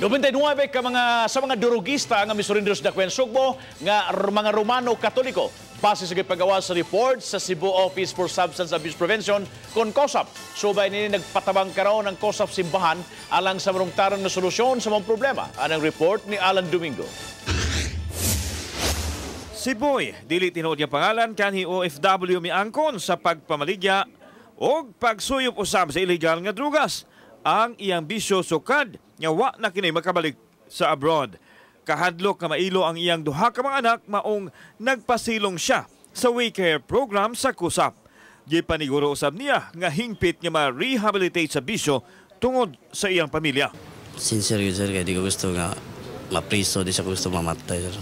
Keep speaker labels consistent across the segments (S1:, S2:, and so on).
S1: 99 ka mga sa mga durugista nga misurender sa Dakbayan Sugbo nga mga Romano Katoliko, base sa gipagawas sa report sa Cebu Office for Substance Abuse Prevention kon COSAP. Subay nini, nagpatabang karon ang COSAP simbahan alang sa marungtaron nga solusyon sa mga problema. Anang report ni Alan Domingo.
S2: Si Boy, dili tinuod nga pangalan, kanhi OFW miangkon sa pagpamaligya og pagsuyop usab sa illegal nga drugas. Ang iyang bisyo sukad nga wa na kini makabalik sa abroad. Kahadlok nga mailo ang iyang duha ka mga anak, maong nagpasilong siya sa WeCare program sa COSAP. Gipaniguro usab niya nga hingpit nga ma-rehabilitate sa bisyo tungod sa iyang pamilya.
S3: Sincere yun, sir, kaya di ko gusto nga mapriso, di sa ko gusto mamatay, sir.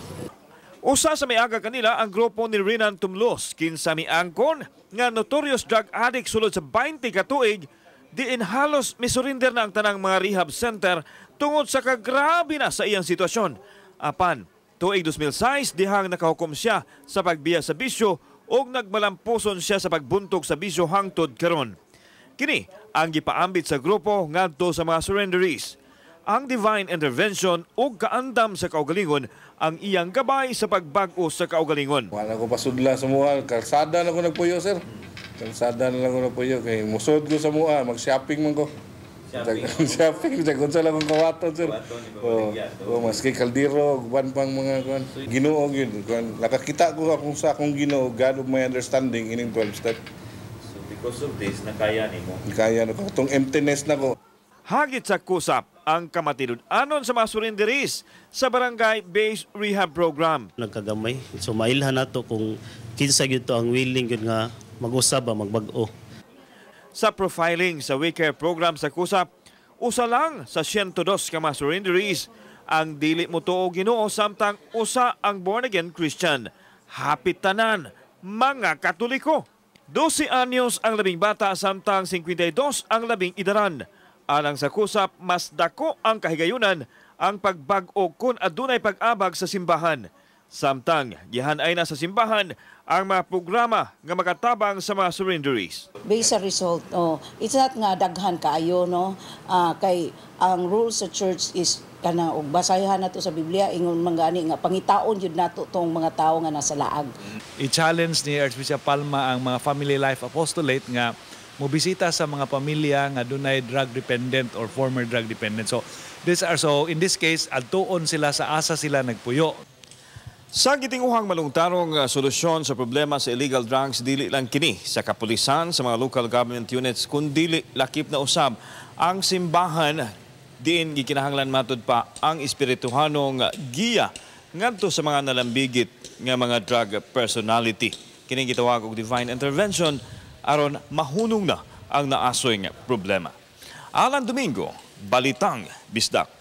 S2: Usa sa miagak kanila ang grupo ni Renan Tumlos, kinsa miangkon nga notorious drug addict sulod sa 20 ka tuig, diin halos misurrender na ang tanang mga rehab center tungod sa kagrabe na sa iyang sitwasyon. Apan, tuig 2006 dihang nakahukom siya sa pagbiya sa bisyo ug nagmalampuson siya sa pagbuntog sa bisyo hangtod karon. Kini ang gipaambit sa grupo ngadto sa mga surrenderees. Ang divine intervention ug kaandam sa kaugalingon ang iyang gabay sa pagbag-o sa kaugalingon.
S4: Wala ko pasudla sa mua, kalsada na ko nagpuyo, sir. Kalsada na lang ko nagpuyo kay musod ko sa mua, mag-shopping man ko. Shopping, shopping, kung sa lang akong kawaton, sir. Oh, oh, maski kaldero, uban pang mga kuan. Ginoo gyud, kuan. Nakakita ko akong sa akong Ginoo, God of my understanding, ining 12 step.
S2: So because of this, nakaya nimo?
S4: Kaya na ko tong emptiness na ko.
S2: Hagit sa COSAP ang kamatinud-anon sa mga surrenderees sa barangay-based rehab program.
S5: Nagkagamay. So mailhan nato kung kinsa gyud to ang willing gyud nga mag-usab ba, magbag-o.
S2: Sa profiling sa WeCare program sa COSAP, usa lang sa 102 ka mga surrenderees ang dili mo tuo Ginoo, samtang usa ang born again Christian. Hapit tanan mga Katoliko. 12 anyos ang labing bata samtang 52 ang labing idaran. Alang sa COSAP, mas dako ang kahigayunan ang pagbag-o kung adunay pag-abag sa simbahan. Samtang gihanay na sa simbahan ang mga programa nga makatabang sa mga surrenderees.
S6: Based sa result, oh, it's not nga daghan kaayo, no? Kay ang rules sa church is kana og basahan nato sa Biblia, ingon man gani nga pangitaon jud nato tong mga tawo nga nasa laag.
S7: I-challenge ni Archbishop Palma ang mga Family Life Apostolate nga mobisita sa mga pamilya nga dunay drug dependent or former drug dependent. So these are so in this case, adtuon sila sa asa sila nagpuyo.
S2: Sa gitinguhang malungtarong solusyon sa problema sa illegal drugs, dili lang kini sa kapulisan, sa mga local government units, kundili lakip na usab ang simbahan, diin gikinahanglan matud pa ang espirituhanong giya ngadto sa mga nalambigit nga mga drug personality. Kini gitawag og divine intervention aron mahunong na ang naasoy nga problema. Alan Domingo, Balitang Bisdak.